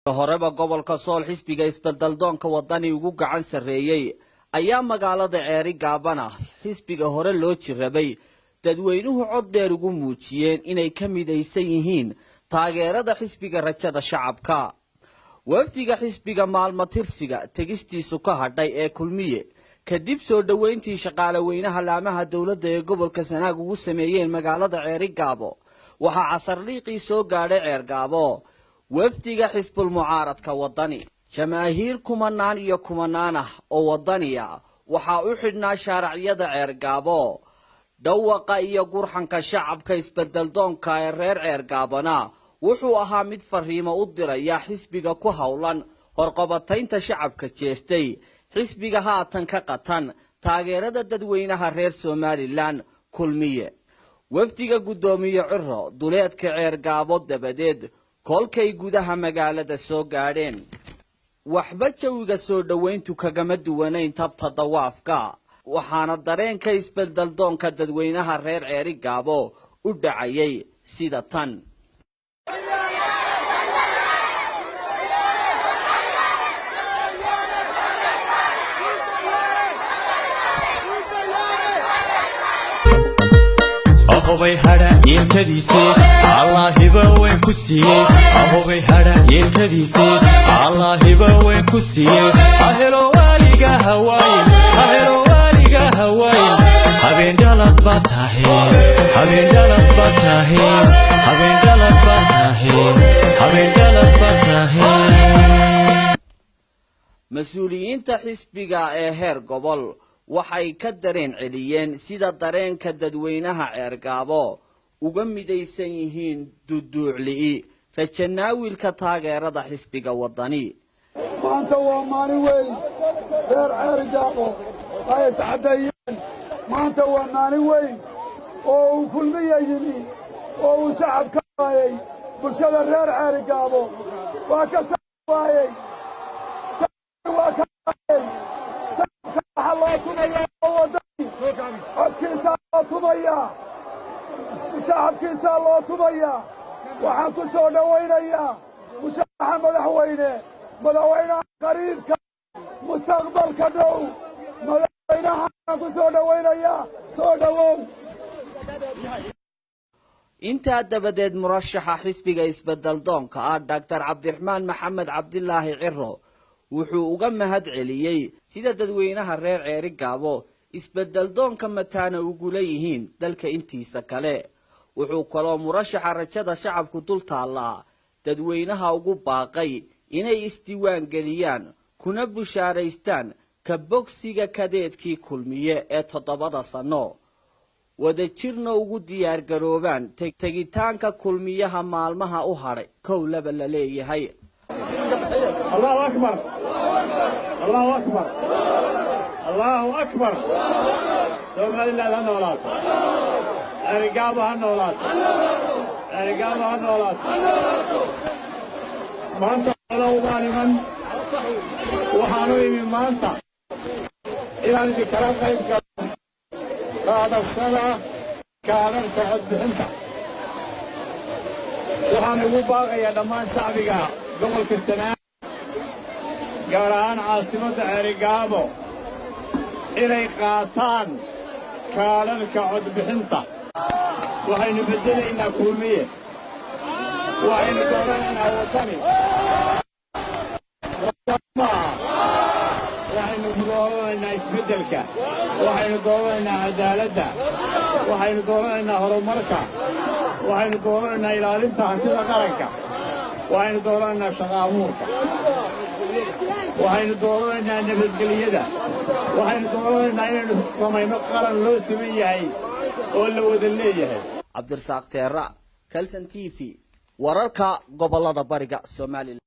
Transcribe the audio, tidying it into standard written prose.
Horeba gobolka Sool xisbiga isbeddeldoonka Waddani ugu gacan sarreeyey ayaa magaalada Ceeri Gaabana xisbiga hore loo jirrabay dadweynuhu cod dheer ugu muujiyeen inay ka midaysan yihiin taageerada xisbiga Rajada Shacabka. Wafdiga xisbiga maalmo tirsiga tegistiisu ka hadhay ee Kulmiye, kadib soo dhoweyntii shaqaale weynaha laamaha dowladda ee gobolka Sanaag ugu sameeyeen magaalada Ceeri Gaabo, waxaa casarliiqii soo gaadhay Ceergaabo wafdiga xisbul mucaaradka Waddani. Jamaahiir kumanaan iyo kumanaan ah oo Waddaniya waxaa u xidhnaa shaaracyada Ceergaabo. Dhawaqa iyo gurxanka shacabka isbeddeldoonka ee reer Ceergaabana wuxuu ahaa mid fariimo u diraya xisbiga ku howlan horqobataynta shacabka jeestay, xisbiga haatan ka qatan taageerada dadweynaha reer Somalilan, Kulmiye. Wafdiga guddoomiye Ciro duleedka Ceergaabo dabadeed kolkay gudaha magaalada soo gaadheen, waxba jawiga soo dhoweyntu kagama duwanayn tabta dawaafka, waxaana dareenka isbeddeldoonka dadweynaha reer Ceeri Gaabo u dhacayay sida tan. Ahobay hadha yeelkadiise, Allaahiba weyn ku siiyey. Ahobay hadha yeelkadiise, Allaahiba weyn ku siiyey. Ahelo waaliga hawaayin, ahelo waaliga hawaayin. Habeen dhalad baa tahe, habeen dhalad baa tahe, habeen dhalad baa tahe, habeen dhalad baa tahe. Mas-uuliyiinta xisbiga ee heer gobol waxay ka dareen celiyeen sida dareenka dadweynaha Ceergaabo uga midaysan yihiin duduucli'i rajanaawilka taageerada xisbiga Waddani. Maanta waa maalin weyn, reer Ceerigaabo ay iscaddeeyeen. Maanta waa maalin weyn oo uu Kulmiya yimi oo uu sacab ka waayey bulshada reer Ceerigaabo. Waa ka sacab waayey, waa ka waayey. Sacabka waxaa loo tumayaa Waddani, codkiisaa loo tumayaa, shacabkiisaa loo tumayaa. Waxaan ku soo dhowaynayaa musharaxa madaxweyne, madaxweynaha qariibka mustaqbalka dhow, madaxweynahaan ku soo dhowaynayaa. Soo dhowow. Intaa dabadeed murashaxa xisbiga isbeddeldoonka ah Doctor Cabdiraxmaan Maxamed Cabdilaahi Ciro wuxuu uga mahad celiyey sida dadweynaha reer Ceeri Gaabo isbeddeldoonka mataana ugula yihiin dalka intiisa kale. Wuxuu kaloo murashaxa Rajada Shacabku dul taallaa dadweynaha ugu baaqay inay isdiiwaan geliyaan kuna bushaaraystaan ka bogsiga kadeedkii Kulmiye ee 7da sanno, wadajirna ugu diyaargaroobaan tegitaanka Kulmiyaha maalmaha u hadhay kow laba la leeyahay. Allahu akbar, Allahu akbar, Allahu akbar. Somaliland ha noolaato, Ceerigaabo ha noolaato, Ceerigaabo ha noolaato. Maanta baan iman, waxaanu imi maanta inaan idinkala qayb galo qaadashada kaadharka codbixinta. Waxaan ugu baaqayaa dhammaan shacbiga gobolka Sanaag, gaar ahaan caasimadda Ceerigaabo, inay qaataan kaadharka codbixinta. Waxaynu beddelaynaa Kulmiye, waxaynu dooranaynaa Waddani. Maaha, waxaynu dooranaynaa isbeddelka, waxaynu dooranaynaa caddaaladda, waxaynu dooranaynaa horumarka, waxaynu dooranaynaa ilaalinta hantida qaranka, waxaynu dooranaynaa shaqa abuurka, waxaynu dooranaynaa nabadgelyada, waxaynu dooranaynaa inaynu samayno qaran loo siman yahay oo la wada leeyahay. Cabdirasaaq Teera, Kalson TV, wararka gobolada bariga Somalilan.